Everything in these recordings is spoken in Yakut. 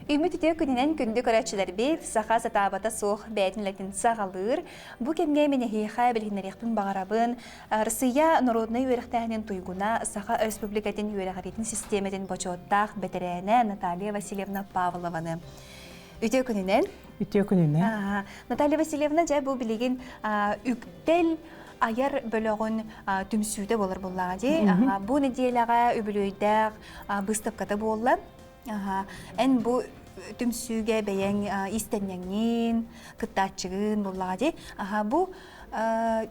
Үүммүт үтүө күнүнэн күндү көрөөччүлэрбит, саха сатаабата суох бэйэтин үлэтин саҕалыыр. Бу кэмҥэ мин эһиэхэ билиһиннэриэхпин баҕарабын. Россия народнай үөрэхтээһинин туйгуна, Саха Өрөспүүбүлүкэтин үөрэҕириитин систиэмэтин бочуоттаах бэтэрээнэ Наталья Васильевна Павлованы. Үтүө күнүнэн. Үтүө күнүнэн. Наталья Васильевна, дьэ бу билигин үктэл айар бөлөҕүн түмсүүтэ буолар буоллаҕа дии. Бу нэдиэлэҕэ үбүлүөйдээх быыстапката буолла. Эн бу түмсүүгэ бэйэҥ иистэнньэҥҥин, кыттааччыгын буоллаҕа дии. Бу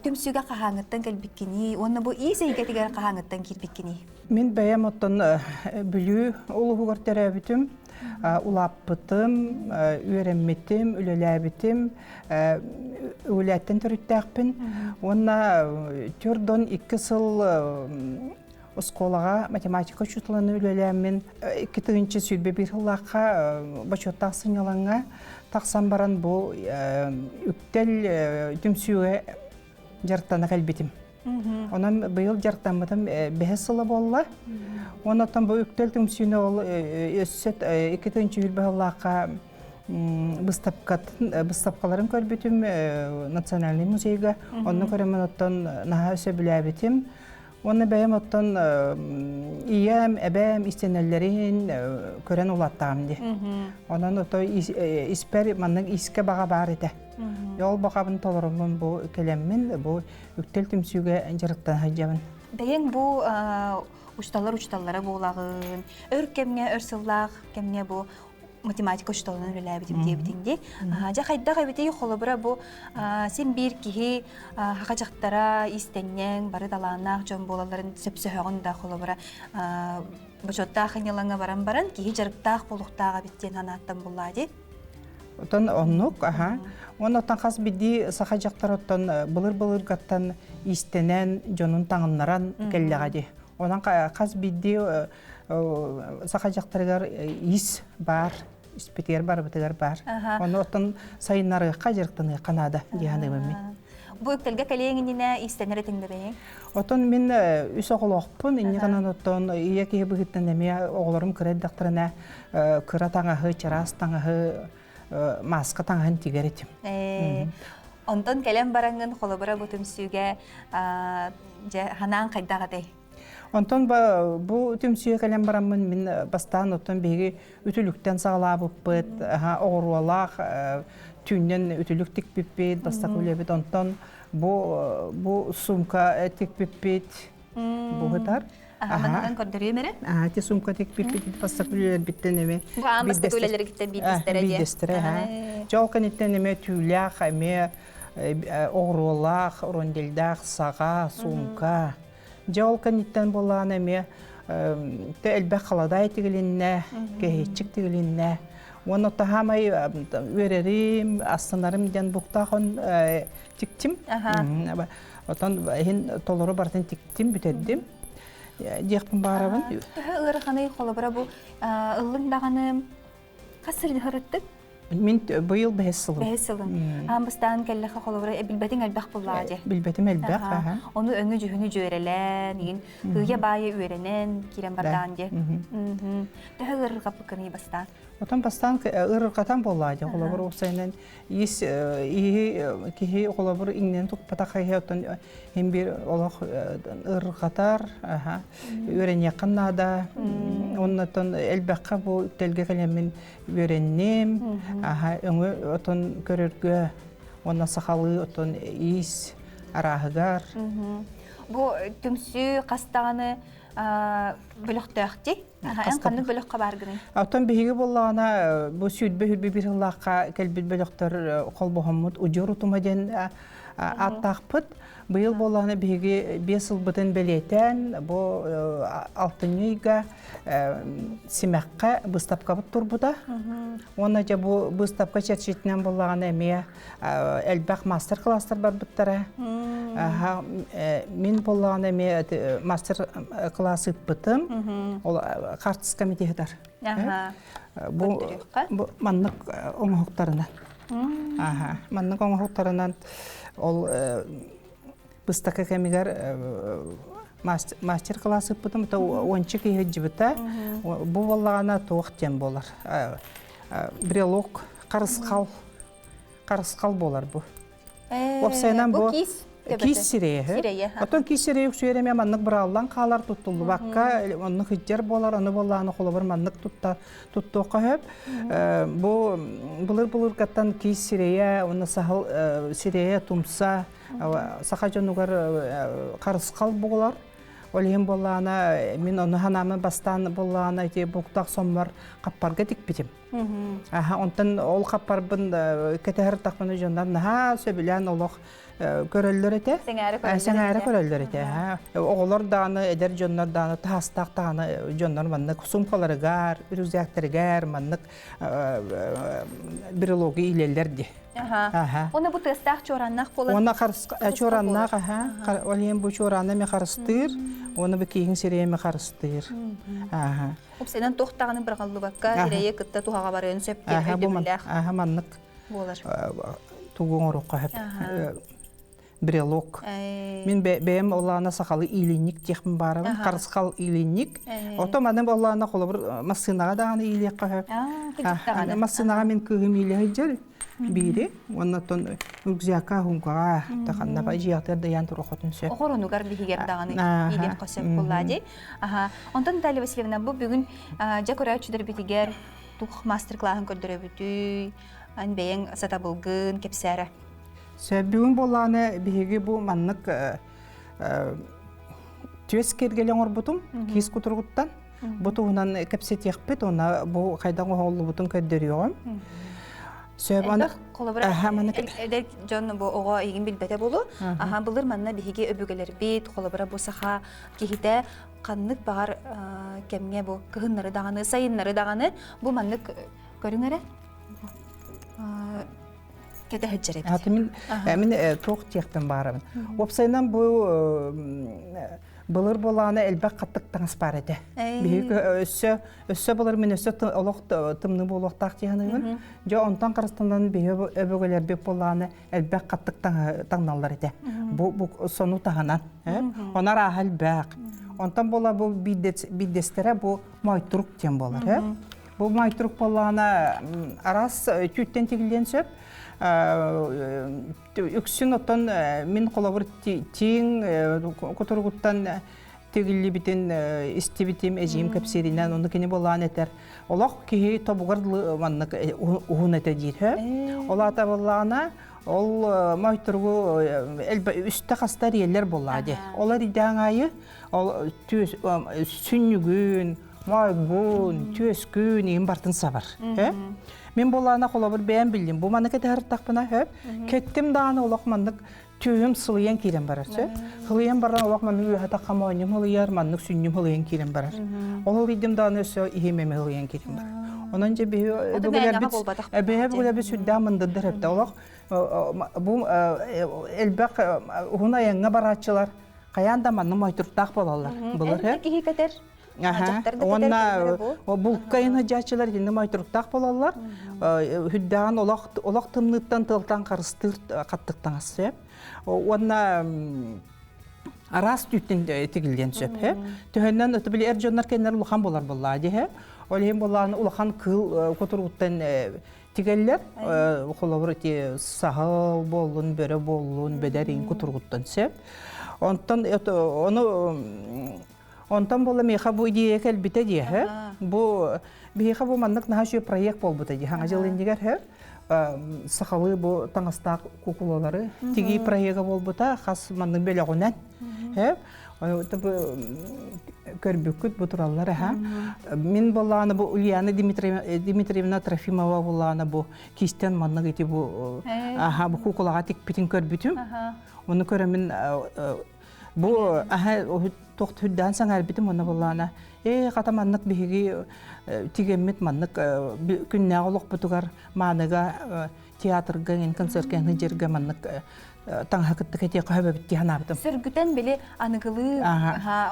түмсүүгэ хаһааҥҥыттан кэлбиккиний уонна бу иис эйгэтигэр хаһааҥҥыттан киирбиккиний? Мин бэйэм оттон Бүлүү улууһугар төрөөбүтүм, улааппытым, үөрэммитим, үлэлээбитим, үлэттэн төрүттээхпин уонна төрдөн икки сыл Оскуолаҕа математика учууталынан үлэлээммин 2021 сыллаахха бочуоттаах сынньалаҥҥа тахсан баран бу үктэл түмсүүгэ дьарыктана кэлбитим. Онон быйыл дьарыктаммытым бэһис сыла буолла. Онон бу үктэл түмсүүнү ол өссө 2021 сыллаахха быыстапкаларын көрбүтүм Национальный музейга. Онно көрөммүн оттон наһаа сөбүлээбитим. Уонна бэйэм оттон ийэм, эбээм истэнэллэрин көрөн улааттаҕым дии. Онон ото испэр маннык искэ баҕа баар этэ. Ол баҕабын толороммун бу кэлэммин бу үктэл түмсүүгэ дьарыктана сылдьабын. Бэйэҥ бу учууталлар учууталлара буолаҕын. Өр кэмҥэ, өр сыллаах кэмҥэ бу математика учууталынан үлэлээбитим диэбитиҥ дии. Дьэ хайдах эбитий холобура бу син биир киһи саха дьахтара иистэнньэҥ бары талааннаах дьон буолалларын сөпсөһөҕүн да холобура бочуоттаах ынньалаҥҥа баран баран киһи дьарыктаах буолуохтаах эбит диэн санааттан буллаа дии. Отон оннук, аха. Уонна оттон хас биирдии саха дьахтар оттон былыр-былыргаттан иистэнэн, дьонун таҥыннаран кэллэҕэ дии. Онон хас биирдии саха дьахтарыгар ис баар, испитигэр барыбытыгар баар. Ону оттон сайыннарыахха, дьарыктаныахха наада дии саныыбын мин. Бу үктэлгэ кэлиэҥ иннинэ иистэнэр этиҥ да бэйэҥ? Оттон мин үс оҕолоохпун, инньэ гынан оттон ийэ киһи быһыытынан эмиэ оҕолорум кыра эрдэхтэринэ кыра таҥаһы, чараас таҥаһы, мааска таҥаһын тигэр этим. Онтон кэлэн бараҥҥын холобура бу түмсүүгэ дьэ ханаан хайдах этэй? Онтон бу түмсүүгэ кэлэн бараммын мин бастаан оттон биһиги үтүлүктэн саҕалаабыппыт, оҕуруолаах түүннэн үтүлүк тикпиппит, бастакы үлэбит. Онтон бу бу сумка тикпиппит, бу ытар. Аһаманынан көрдөрүөм эрэ. Аа, ти сумка тикпиппит бастакы үлэлэрбиттэн эмэ. Бу аан бастакы үлэлэргиттэн биирдэстэрэ диye. Биирдэстэрэ, аа. Дьол кэнниттэн эмэ түүлээх, эмэ оҕуруолаах, рондельдаах саҕа, сумка. Дьэ ол кэнниттэн буоллаҕына эмиэ тэ элбэх халадаай тигилиннэ, кэһиэччик тигилиннэ. Уонна таһаамай үөрэрим, астынарым диэн буктаах он тиктим. Отон иһин толору барытын тиктим, бүтэрдим. Диэхпин баарабын. Төһө ыараханый холобура бу ыллыҥ даҕаны хас сыл ыһырыттык? Мин быйыл бэһис сылым. Бэһис сылым. Аан бастаан кэллэхэ холобура билбэтиҥ элбэх буллаа дьэ. Билбэтим элбэх, аха. Ону өҥү дьүһүнү дьүөрэлээн, игин кыыйа баайы үөрэнэн киирэн бардаан дьэ. Төһө ыарырҕаппыккыный бастаан? Отон бастаан ыарырҕатан буоллаа дьэ. Холобур уопсайынан ис иһи киһи холобур иҥнэн туппатах иһи оттон Һин биир олох ырҕатар, үөрэниэххин наада. Оннотон элбэххэ бу үктэлгэ кэлэммин үөрэнним. Аха, өҥө отон көрөргө уонна сахалыы отон иис арааһыгар. Бу түмсүү хас даҕаны бөлөхтөөхтүй? Эн ханнык бөлөххө бааргыный? Оттон биһиги буоллаҕына бу сүүрбэ-сүүрбэ биир сыллаахха кэлбит бөлөхтөр холбоһоммут удьуор утума диэн ааттаахпыт. Быйыл буоллаҕына биһиги биэс сылбытын бэлиэтээн бу алтынньы ыйга Симэххэ быыстапкабыт турбута. Уонна дьэ бу быыстапка чэрчитинэн буоллаҕына эмиэ элбэх мастер-класстар барбыттара. Мин буоллаҕына эмиэ мастер-класс ыыппытым. Ол хартыска митиһитар. Бу маннык оҥоһуктарынан. Маннык оҥоһуктарынан ол быстакы кэмигэр мастер-класс ыыппытым, то уонча киһи сылдьыбыта. Бу буоллаҕына туох диэн буолар. Брелок харысхал харысхал буолар бу. Уопсайынан бу киис сирэйэ. Оттон киис сирэйэ үксүгэр эмиэ маннык бырааллан хаалар туттуллубакка оннук хиджер буолар, ону буоллааны холобур маннык тутта туттуохха сөп. Бу былыр-былыргаттан киис сирэйэ уонна саһыл сирэйэ тумса саха дьонугар харысхал буолар. Ол иһин буоллаана мин ону ханаамын бастаан буоллаана ити буктах соммор хаппарга тикпитим. Аха, онтон ол хаппарбын кэтэһэр тахпыны дьоннор наһаа сөбүлээн олох көрөллөр этэ. Сэҥээрэ көрөллөр этэ. Оҕолор даҕаны, эдэр дьоннор даҕаны, таһастаах даҕаны дьоннор маннык суумкаларыгар, рюкзактарыгар маннык брелогу иилэллэр дии. Оны бу тыастаах чуорааннаах буолан. Оны чуорааннаах аха. Ол иһин бу чуорааны эми харыстыыр, оны бу киһиҥ сирэйи эми харыстыыр. Аха. Упсайынан туох даҕаны быраҕыллыбакка сирэйи кытта туһаҕа барыан сөп диэн өйдөбүллээх. Аха маннык буолар. Тугу оҥоруохха сөп. Брелок. Мин бэйэм олаана сахалы иилинник диэхпин баарабын. Харысхал иилинник. Ото маны олаана холобур массыынаҕа даҕаны иилиэххэ сөп. Массыынаҕа мин кыыһым иилэ сылдьар биири. Уонна оттон рюкзакка хумкаҕа таханна дьиэҕитигэр дайаан турухотун сөп. Оҕоронугар биһигэр даҕаны иилиэххэ сөп буоллаа дии. Онтон Наталья Васильевна бу бүгүн дьэ көрөөччүлэрбитигэр туох мастер-классын көрдөрөбүтүй, ан бэйэҥ сатабылгын кэпсээрэ. Сөп бүгүн буоллаҕына биһиги бу маннык түөс киэргэли оҥорбутум киис кутуругуттан. Бу туһунан кэпсэтиэхпит уонна бу хайдах оҥоһуллубутун көрдөрүөҕүм. Сөп аны холобура эдэр дьон бу оҕо игин билбэтэ болу. Аха былыр манна биһиги өбүгэлэрбит холобура бу саха киһитэ ханнык баҕар кэмҥэ бу кыһыннары даҕаны сайыннары даҕаны бу маннык көрүҥ эрэ кэтэһэччэр эбит. Мин мин туох диэхпин баарабын. Уопсайынан бу былыр буолаана элбэх хаттык таҥас баар этэ. Биһиги өссө өссө былыр мин өссө олох тымныы буолуохтаах дии саныыбын. Дьэ онтон харыстанан биһи өбүгэлэрбит буоллаҕына элбэх хаттык таҥналлар этэ. Бу бу сону таһынан. Онор ааһа элбэх. Онтон буола бу биирдэстэрэ бу мойтурук диэн буолар. Бу майтрук буоллаҕына араас түүттэн тигиллиэн сөп. Үксүн оттон мин холобур тииҥ кутуругуттан тигиллибитин истибитим, эдьиийим кэпсииринэн, ону кини буоллаан этэр. Олох киһи тобугар маннык уһун этэ диир. Ол аата буоллаҕына, ол мойтуругу үстэ хаста эрийэллэр буоллаа дии. Ол эрийдээн аайы ол сүнньүгүн, Моойгун, түөскүн, иһин бартын сабар. Мин буолаана холобур бэйэм биллим. Бу маннык этэ хөп. Кеттим даҕаны олох маннык түөһүм сылыйан киирэн барар. Сөп. Сылыйан баран олох маннык үөһэ тахха моонньум сылыйар, маннык сүнньүм сылыйан киирэн барар. Ол ылыйдым даҕаны өссө иһим эмэ сылыйан киирэн барар. Онон дьэ биһи өбүгэлэрбит өбүгэлэрбит сүрдээх мындырдар эбит. Олох бу элбэх уһун айаҥҥа барааччылар хайаан да маннык мойтуртаах буолаллар. Былыр киһи кэтэр. Уонна булка иһин итиннэ мойтуруктаах буолаллар. Хүддэҕин олох олох тымныыттан тыалтан харыстыыр хаттык таҥас сөп. Уонна араас түүттэн тигиллиэн сөп. Төһөннөн били эр дьоннор кэннэр улахан буолар буоллаа диһэ. Ол иһин буоллаан улахан кыыл кутуругуттан тигэллэр. Холобур ити саһыл буоллун, бөрө буоллун, бэдэр иҥ кутуругуттан сөп. Онтон ону Онтон буолла миэхэ бу идея кэлбитэ диэһэ. Бу биһиэхэ бу маннык наһаа үчүгэй проект буолбута дии. Хаҥа дьыл иннигэр һэ сахалыы бу таҥастаах кукулалары тигии проега буолбута хас маннык бөлөҕүнэн. Һэ көрбүккүт бу тураллар аха. Мин буоллаҕына бу Ульяна Дмитриевна Трофимова буоллаҕына бу кистэн маннык ити бу аха бу кукулаҕа тикпитин көрбүтүм. Ону көрөмүн Бу аһа туох түрдээн саҥарбитим уонна буоллаҕына ээ хата маннык биһиги тигэммит маннык күннээҕи олохпутугар мааныга театрга эн концертка сылдьарга маннык таҥаһа кытта кэтиэххэ сөбөбүт дии санаабытым. Сөргүтэн били аныгылыы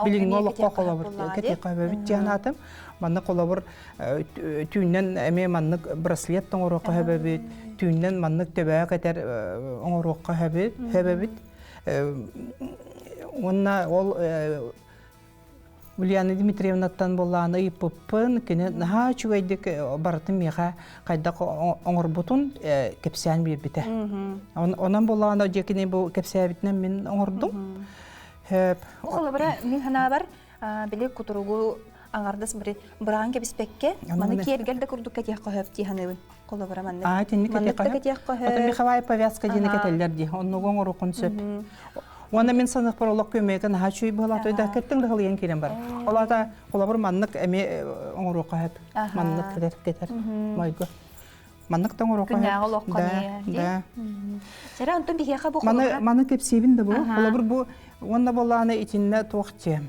билиҥҥи олоххо холобур кэтиэххэ сөбөбүт дии санаатым. Маннык холобур түүннэн эмиэ маннык браслет оҥоруохха сөбөбүт, түүннэн маннык төбөө кэтэр оҥоруохха сөбөбүт. Уонна ол Ульяна Дмитриевнаттан буоллаҕына ыйыппыппын, кини наһаа үчүгэйдик барытын миэхэ хайдах оҥорбутун кэпсээн биэрбитэ. Онон буоллаҕына дьэ кини бу кэпсээбитинэн мин оҥордум. Бу холобура мин санаабар били кутуругу аҥардас быраан кэбиспэккэ маны киэргэл да курдук кэтиэххэ сөп дии саныыбын. Холобура маннык. Аа итинник кэтиэххэ сөп. Атын меховая повязка диэни кэтэллэр дии. Оннугу оҥоруоххун сөп. Уонна мин саныахпар олох көмөкө наһаа үчүгэй быһалаах да кэттиҥ да халыйан киирэн бар. Ол аата холобур маннык эмиэ оҥоруохха сөп. Маннык кэтэр кэтэр майгы. Маннык да оҥоруохха сөп. Күннээҕи олоххо Да. Сэрэ онтон биһиэхэ бу Маны маны кэпсиибин да бу. Холобур бу уонна болааны итиннэ туох дьэ.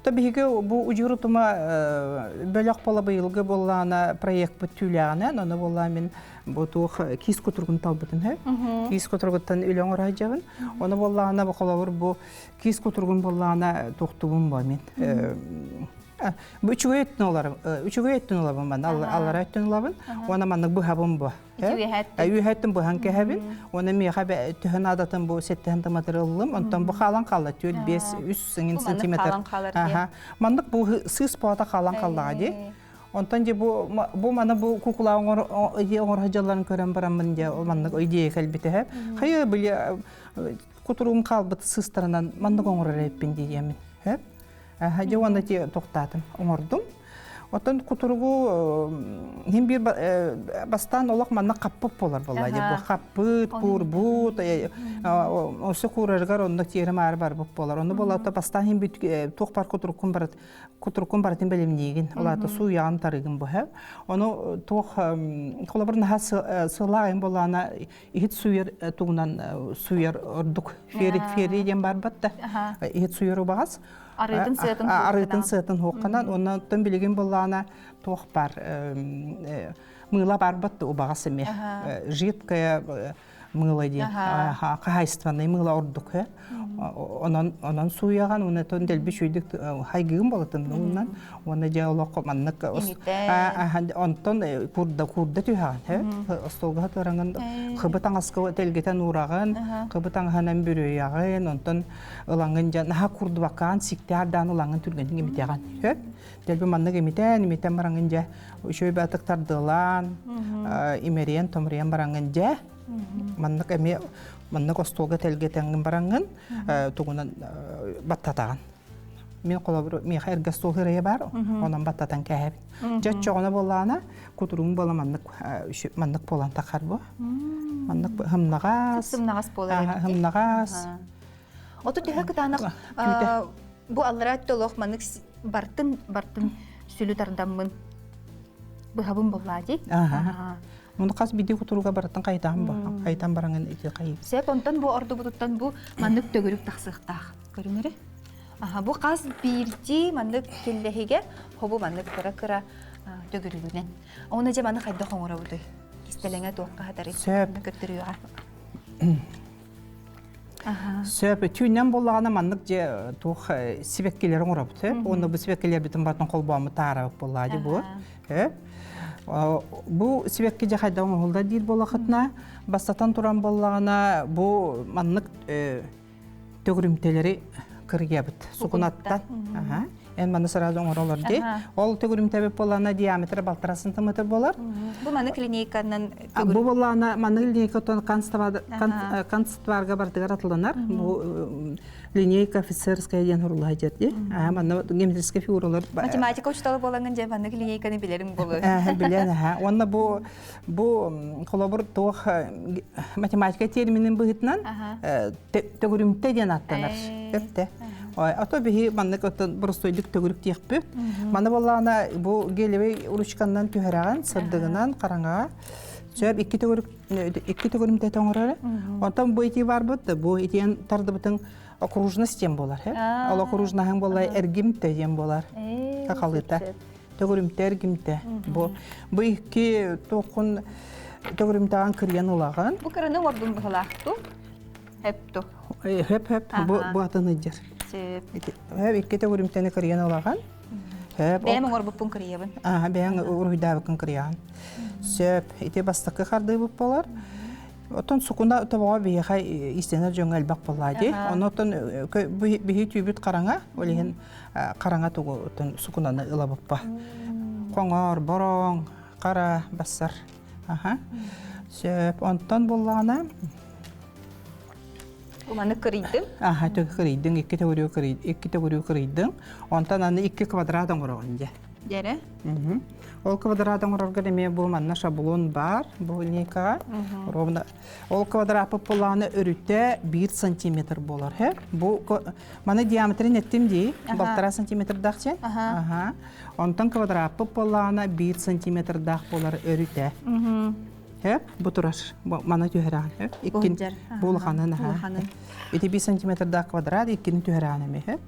То биһиги бу удьурутума бөлөх бола быйылгы боллаана проектпыт түүлээҕинэн, ону боллаа мин бу туох киис кутуругун талбытым һэ. Киис кутуругуттан үлэ оҥоройдьабын. Ону боллаана бу холобур бу киис кутуругун боллаана туохтубун бу мин. Бу үчүгэй өттүн оларым, үчүгэй өттүн олабын ман, аллара өттүн олабын. Уонна маннык быһабын бу. Үөһэттин быһан кэһэбин. Уонна миэхэ төһө наадатын бу сэттэһэн томатыр ыллым. Онтон бу хаалан хаалла 4 5 3 сантиметр. Маннык бу сыыс поата хаалан хааллаҕа дии. Онтон дьэ бу бу маны бу куукула оҥор оҥор дьалларын көрөн бараммын дьэ маннык идея кэлбитэ. Хайа били кутуругум хаалбыт сыыстарынан маннык оҥорор эппин диэмин. Хөп. Дьэ уонна ти тохтаатым оҥордум. Оттон кутуругу хин биир бастаан олох манна хаппыт буолар буолла дьэ бу хаппыт, куурбут, өссө куурарыгар онно тиэрэ-маары барбыт буолар. Ону буолла бастаан хин туох бар кутуруккун барыт кутуруккун барытын бэлэмниигин. Ол аата сууйаҕын тарыгын быһа. Ону туох холобур наһаа сылаайын буоллаҕына иһит сууйар тугунан сууйар ордук фери фери диэн барбат да иһит сууйар убаҕас арыытын сыатын арыытын сыатын хуохханан оннон билигин буоллаҕына туох бар мыыла барбат да убаҕас эмиэ жидкая мыыла диэн хаһаайыстыбаннай мыыла ордук онон онон сууйаҕан уонна тон дэлби үчүгэйдик хайгыгын болотун уунан уонна дьэ олоххо маннык онтон курда курда түһэҕин остуолга тураҥын хыбы таҥаска тэлгэтэн уураҕын хыбы таҥаһынан бүрүйэҕин онтон ылаҥын дьэ наһаа курдубаккаан сиктээх даан ылаҥын түргэнник имитэҕин сөп дэлби маннык имитэн имитэн бараҥын дьэ үчүгэй баатык тардылаан имэрийэн томуруйан бараҥын дьэ маннык эмиэ маннык остуолга тэлгэтэҥҥин бараҥҥын тугунан баттатаҕын мин холобур миэхэ эргэ остуол ырайа баар онон баттатан кээһэбин дьэ оччоҕуна буоллаҕына кутуругум буола маннык маннык буолан тахар бу маннык хымнаҕас сымнаҕас буолар хымнаҕас Ото төһө кытаанах бу аллараа өттө олох маннык бартын бартын сүлү тардаммын быһабын буоллаа дии. Муну хас биирдии кутуруга барытын хайытаан бу. Хайытан бараҥын ити хайы. Сөп, онтон бу ордубутуттан бу маннык төгүрүк тахсыахтаах. Көрүҥ эрэ. Аха, бу хас биирдии маннык киллэһигэ хобу маннык кыра-кыра төгүрүгүнэн. Оны дьэ маны хайдах оҥоробутуй? Кистэлэҥэ туохха хатарый? Сөп. Көрдөрүөҕэ. Сөп, түүннэн буоллаҕына маннык дьэ туох сибэккилэри оҥоробут сөп. Уонна бу сибэккилэрбитин барытын холбооммут таарабыт буоллаа дии бу. Сөп. Бу сибэкки дьэ хайдах оҥоһуллар диир буоллахытына, бастатан туран буоллаҕына бу маннык төгүрүмтэлэри кырыйабыт сукунаттан. Эн маны сразу оҥоролор дии. Ол төгүрүмтэбит буоллаҕына диаметра балтара сантиметр буолар. Бу маны линейканан Бу буоллаҕына маны линейкаттан канцтоварга бардыгар атыланар. Бу линейка офицерская диэн хуруулаһа дии. Манна геометрическая фигуралар. Математика учуутала буолаҥын дьэ маннык линейканы билериҥ буолуо. Билэн аха. Уонна бу бу холобур туох математика терминин быһыытынан төгүрүмтэ диэн аттанар. Өптө. Ото биһи маннык оттон боростуойдук төгүрүк диэхпит. Маны буоллаҕына бу гелевый ручканнан түһэрэҕин сырдыгынан хараҥаҕа сөп икки төгүрүк икки төгүрүмтэ оҥорор. Онтон бу ити барбыт бу итиэн тардыбытын окружность диэн буолар. Ол окружнаһын буолла эргимтэ диэн буолар. Хахалыта. Төгүрүмтэ эргимтэ. Бу бу икки туоххун төгүрүмтэҕин кырыйан ылаҕын. Бу кыраны оҥордум быһылаахту. Хөпту. Хөп хөп бу бу атын ыдьар. Сөп. Хөп икки төгүрүмтэни кырыйан ылаҕын. Хөп. Бэйэм оҥорбуппун кырыйабын. Аа бэйэҥ уруһуйдаабыккын кырыйаҕын. Сөп. Ити бастакы хардыыбыт болар. Оттон сукуна тобоҕо биһиэхэ истэнэр дьоҥҥо элбэх буоллаа дии. Онон биһи түүбүт хараҥа, ол иһин хараҥа тугу оттон сукунаны ылабыппа. Хоҥор, бороҥ, хара, бассар. Аха. Сөп. Онтон буоллаҕына Маны кырыйдым. Аха, кырыйдың, икки төгүрүк кырый, икки төгүрүк кырыйдың. Онтон аны икки квадрат оҥороҕун дьэ. Дьэрэ. Ол квадрат оҥорорго эмиэ бу манна шаблон баар, бу линейкаҕа. Ровно ол квадраппыт булааны өрүтэ 1 сантиметр буолар. Бу маны диаметрин эттим дии, 1,5 сантиметрдаах диэн. Аха. Онтон квадраппыт буоллаҕына 1 сантиметрдаах буолар өрүтэ. Хөп, бу турар. Маны түһэрэҕин. Хөп, иккин бу улаханын аха. Ити 1 сантиметрдаах квадрат иккини түһэрэҕин эмиэ. Хөп.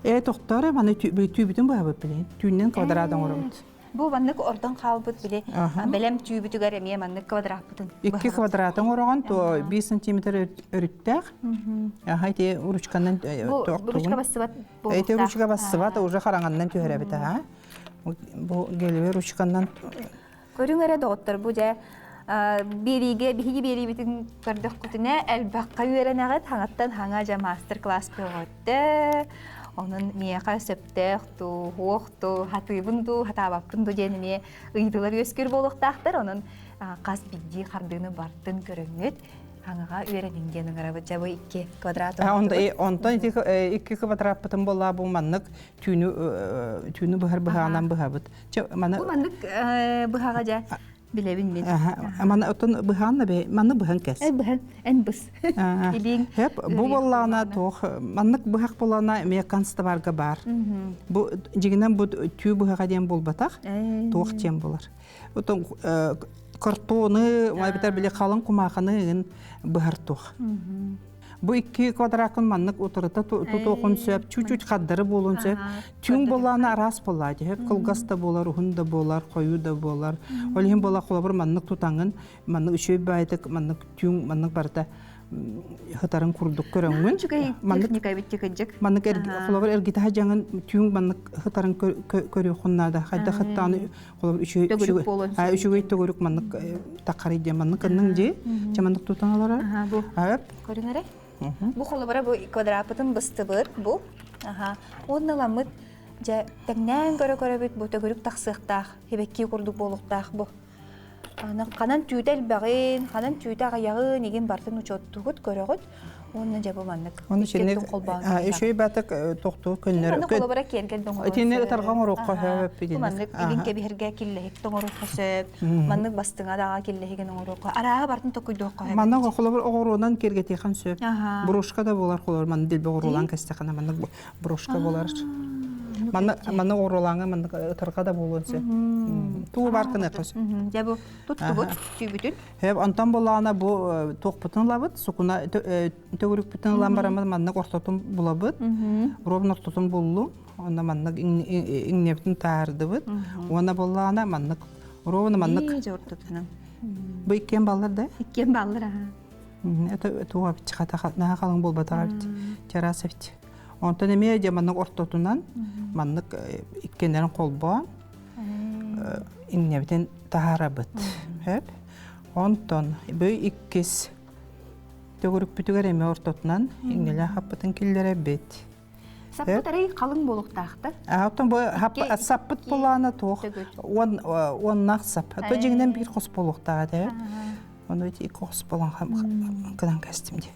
Э тохтоор, маны түүбүтүн быһабыт билин. Түүннэн квадрат оҥоробут. Бу маннык ордон хаалбыт били бэлэм түүбүтүгэр эмиэ маннык квадраппытын. Икки квадрат оҥороҕун, то 1 сантиметр өрүттээх. Аха ити ручканан Бу ручка бассыбат Эти ручка бассыбат, уже хараҥаннан түһэрэбит аха. Бу гелевый ручканан Көрүҥ эрэ доҕоттор, бу дьэ биэриигэ биһиги биэриибитин көрдөххүтүнэ элбэххэ үөрэнэҕит, хаҥаттан хаҥа дьэ мастер-класс бөҕөттө. Онон миэхэ сөптөөх дуу, суох дуу, хатыыбын дуу, хатаабаппын дуу диэн эмиэ ыйытыылар үөскүүр буолуохтаахтар. Онон хас биирдии хардыыны бартын көрөҥҥүт хаҥаҕа үөрэниҥ диэн ыҥырабыт. Дьэ бу икки квадрат Онтон ити икки квадраппытын буоллаа бу маннык түүнү түүнү быһар быһаҕынан быһабыт. Чэ, маны Бу маннык быһаҕа дьэ билэбин мин. Маны оттон быһаан да манны быһан кэс. Эн быһан, эн быс. Илиҥ. Хеп, бу боллаана туох маннык быһах боллаана эмиэ канцтоварга бар. Бу дьигинэн бу түү быһаҕа диэн буолбатах, туох диэн болар. Отон картоны, майбытар били халыҥ кумааханы быһар туох. Бу икки квадракын маннык утарыта тутуохун сөп, чуть-чуть хардары буолуон сөп. Түҥ болааны араас болаа дьэ, кылгас да буолар, уһун да буолар, хойуу да буолар. Ол иһин буола холобур маннык тутаҥын, маннык үчүгэй баайдык, маннык түҥ, маннык барыта хытарын курдук көрөҥҥүн. Маннык маннык холобур эргитэ дьаҥын түҥ маннык хытарын көрүөххүн наада. Хайда хыттааны холобур үчүгэй үчүгэй төгүрүк маннык таххарый диэн маннык кынныҥ дии чэ маннык тутан олорор Көрүҥ эрэ. Бу холобура бу квадраппытын быстыбыт бу. Аха. Уонна ламмыт дьэ тэҥнээн көрө-көрөбүт бу төгүрүк тахсыахтаах, хибэкки курдук буолуохтаах бу. Аны ханан түүтэ элбэҕин, ханан түүтэ аҕыйаҕын игин бартын учуоттугут, көрөҕүт. Уонна дьэ бу маннык. Оны чинник үчүгэй батык тохтуу көннөр. Маннык холобура киэргэл доҥоруон. Итини ытарга оҥоруохха сөп. Бу маннык илин кэбиһэргэ киллэһик тоҥоруохха сөп. Маннык бастыҥа даҕа киллэһигин оҥоруохха. Арааһы бартын токуйдуохха сөп. Манна холобур оҕуруонан киэргэтиэхин сөп. Брошка да буолар холобур манна дэлби оҕуруолаан кэстэххинэ маннык брошка буолар. Манна манна оҕуруолааҥҥа маннык ытарга да буолуон сөп. Туу бар кыныахха сөп. Дьэ бу туттубут түүбүтүн. Хэп онтон булаана бу туохпутун ылабыт, сукуна төгүрүкпүтүн ылан бараммыт маннык ортотун булабыт. Ровно ортотун буллум. Онно маннык иҥнэбитин таһаардыбыт. Уонна буллаана маннык ровно маннык. Бу иккиэн баллар да? Иккиэн баллар аха. Это туга бит наха халыҥ буолбатаҕа бит. Чараас бит. Онтон эмиэ дьэ маннык ортотунан маннык иккиэннэрин холбоон иҥнэбитин таһаарабыт. Хөп. Онтон бу иккис төгүрүкпүтүгэр эмиэ ортотунан иҥнэлээх хаппытын киллэрэбит. Саппыт арый халыҥ буолуохтаахтар. Оттон бу саппыт булаана туох уон уоннаах сап. То дьиҥинэн биир хос буолуохтаах этэ. Ону ити икки хос буолан кынан кэстим дии.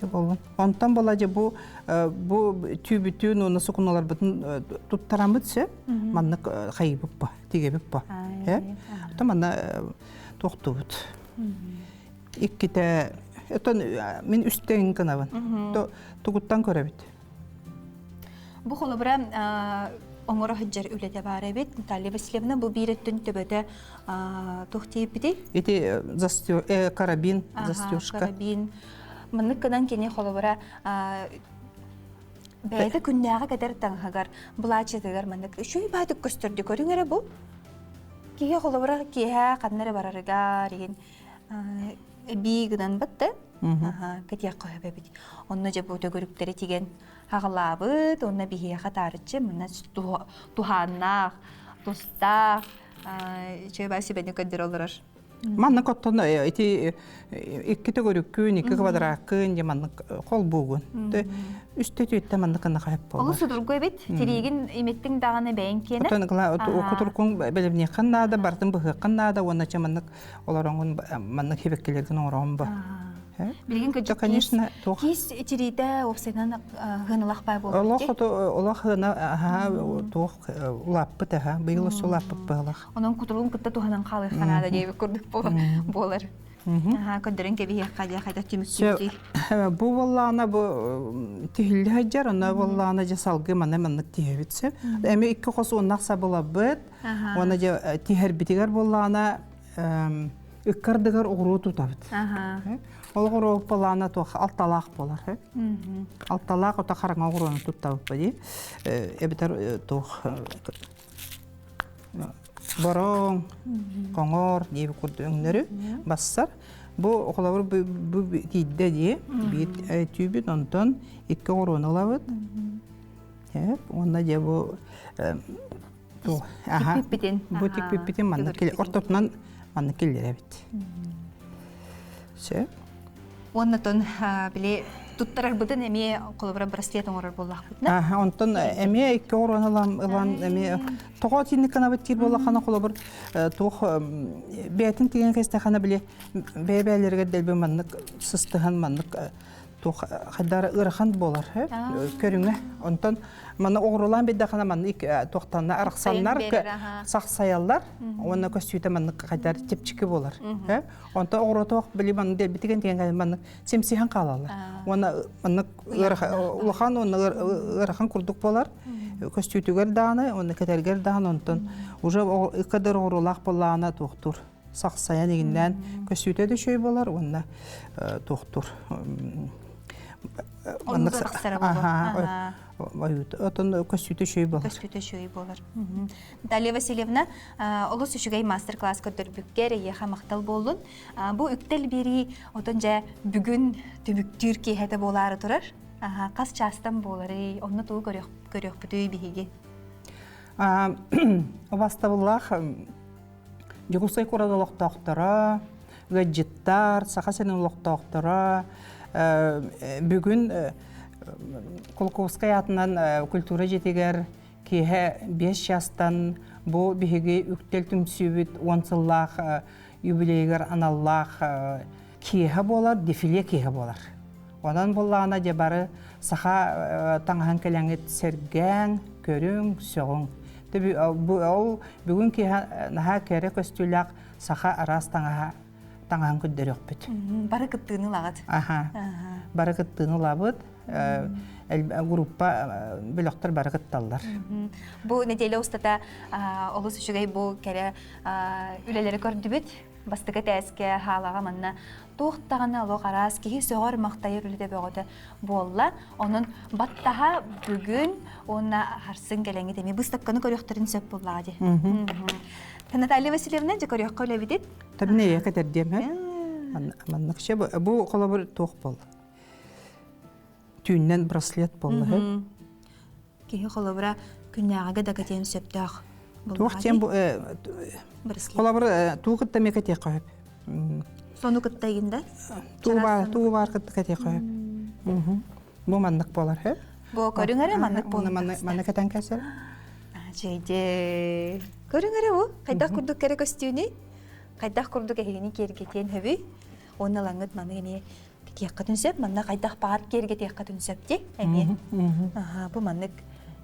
Дьэ буоллун. Онтон була дьэ бу бу түүбүтүн уонна сукуналарбытын туттараммыт сөп. Маннык хайыбыт ба, тигэбит ба. Э? Оттон манна тохтубут. Иккитэ оттон мин үстэҥ гынабын. Тугуттан көрөбүт. Бу холобура оҥоро сылдьар үлэтэ баар эбит. Наталья Васильевна бу биир өттүн төбөтө туох диэбитий? Ити карабин, застежка. Карабин. Маннык гынан кини холобура бэйэтэ күннээҕи кэтэр таҥаһыгар, былаачыйатыгар маннык үчүгэй баатык көстөрдү көрүҥ эрэ бу. Киһи холобура киэһэ ханна эрэ барарыгар игин эбии гынан батта. Кэтиэххэ сөп эбит. Онно дьэ бу төгүрүктэри тигэн хаҕылаабыт, уонна биһиэхэ таарыччы мына туһааннаах, тустаах үчүгэй баа сүбэни көрдөрө олорор. Маннык оттон ити икки төгүрүккүн, икки квадраккын же маннык холбуугун. Үстэ түөттэ маннык гына хайып болар. Олус судургу эбит. Тириигин имиттиҥ даҕаны бэйэҥ киэнэ. Оттон кутуркун бэлэмниэххин наада, бартын быһыаххын наада уонна чэ маннык олороҥун маннык хибеккилэргин оҥороҕун ба. Билигин кырдьык конечно, туох киис тириитэ уопсайынан хыаналаах баай буолбут. Олох олох хыана аха туох улааппыт аха быйыл өссө улааппыт быһалах. Онон кутуругун кытта туһанан хаалыахха наада диэбит курдук буолар. Аха көрдөрөн кэбиһиэххэ дьэ хайдах түмүктүүр. Бу буоллаҕына бу тиһиллэ сылдьар, онно буоллаҕына дьэ салгыы манна маннык тиһэбит сөп. Эми икки хос уоннах сабылабыт. Уонна дьэ тиһэрбитигэр буоллаҕына ыккардыгар оҕуруо тутабыт. Ол оҕуруо буоллаҕына туох алталаах буолар. Алталаах ото хараҥа оҕуруону туттабыт дии. Эбэтэр туох бороҥ, хоҥор диэби курдук өҥнөрү бассар. Бу холобур бу тиийдэ дии биир түүбүт онтон икки оҕуруону ылабыт. Уонна дьэ бу Тикпиппитин. Бу тикпиппитин манна ортотунан манна киллэрэбит. Сөп. Уонна тон били туттарарбытын эмиэ холобура браслет оҥорор буоллахпытына. Аха, онтон эмиэ икки оҕуруон ылан ылан эмиэ тоҕо итинник гынабыт диир буоллаххына холобур туох бэйэтин тигэн кэстэххинэ били бэйэ-бэйэлэригэр дэлби маннык сыстыһан маннык туох хайдара ыарахан буолар көрүҥэ. Онтон манна оҕурулаан биэрдэххинэ маннык туохтанна арахсаннар сахсайаллар уонна көстүүтэ маннык хайдар чэпчэки буолар. Онтон оҕуротоох били маннык дэлбитигэн тигэн маннык симсиһэн хаалаллар. Уонна маннык улахан уонна ыарахан курдук буолар. Көстүүтүгэр даҕаны уонна кэтэргэр даҕаны онтон уже ыккадыр оҕуруулаах буоллаҕына туохтуур сахсайан игиннээн көстүүтэ да үчүгэй буолар уонна туохтуур маннык отон көстүүтэ үчүгэй буолар. Көстүүтэ үчүгэй буолар. Наталья Васильевна, олус үчүгэй мастер-класс көрдөрбүккэр эйиэхэ махтал буоллун. Бу үктэл биэрии отон дьэ бүгүн түмүктүүр киэһэтэ буолаары турар. Хас чаастан буоларый? Онно тугу көрүөхпүтүй биһиги? Убастабыллаах Дьокуускай куорат олохтоохторо, ыалдьыттар, Саха сирин олохтоохторо бүгүн Кулаковскай аатынан культура дьиэтигэр киэһэ 5 чаастан бу биһиги үктэл түмсүүбүт уон сыллаах юбилейыгар аналлаах киэһэ буолар, дефиле киэһэ буолар. Онон буоллаҕына дьэ бары саха таҥаһын кэлэҥҥит сэргээҥ, көрүҥ, сөҕүҥ. Ол бүгүн киэһэ наһаа кэрэ көстүүлээх саха араас таҥаһа таҥаһын көрдөрүөхпүт. Бары кыттыыны ылаҕыт. Аха. Бары кыттыыны ылабыт. Группа бөлөхтөр бары кытталлар. Бу неделя устата олус үчүгэй бу кэрэ үлэлэри көрдүбүт. Бастакы этээскэ хаалаҕа манна туох даҕаны олох араас киһи сөҕөр-махтайар үлэтэ бөҕөтө буолла. Онон баттаһа бүгүн уонна харсын кэлэҥҥит эмиэ быыстапканы көрүөхтэрин сөп буоллаҕа дии. Наталья Васильевна, дьэ көрүөххэ үлэбитит. Табинея кэтэрдиэм Маннык бу холобур туох буолла? Түүннэн браслет буолла. Киһи холобура күннээҕигэ да кэтиэн сөптөөх. Туох диэн бу холобур туу кытта эмиэ кэтиэххэ сөп. Сону кытта игин да? Туу баар, туу баар кытта кэтиэххэ сөп. Бу маннык буолар сөп. Бу көрүҥ эрэ маннык буолар. Маннык кэтэн кэсэр. Чэйде. Көрүҥ эрэ бу. Хайдах курдук кэрэ көстүүнүй? Хайдах курдук эһигини киэргэтиэн сөбүй? Уонна ылаҥҥыт маны эмиэ кэтиэххитин сөп. Манна хайдах баар киэргэтиэххитин сөп дии эмиэ. Аха, бу маннык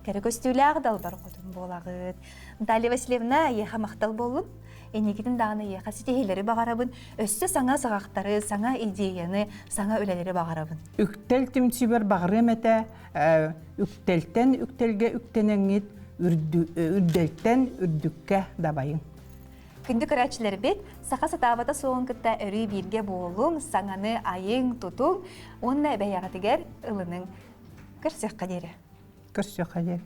кэрэ көстүүлээх далбар хотун буолаҕыт. Наталья Васильевна, эйиэхэ махтал буоллун. Эйигитин даҕаны эйиэхэ ситиһиилэри баҕарабын. Өссө саҥа саҕахтары, саҥа идеяны, саҥа үлэлэри баҕарабын. Үктэл түмсүүбэр баҕарыам этэ, үктэлтэн үктэлгэ үктэнэҥҥит, үрдэлтэн үрдүккэ дабайыҥ. Күндү көрөөччүлэрбит, саха сатаабата суоҕун кытта өрүү бииргэ буолуҥ, саҥаны айыҥ, тутуҥ уонна бэйэҕитигэр ылыныҥ. Көрсүөххэ диэри. Көрсүөххэ диэри.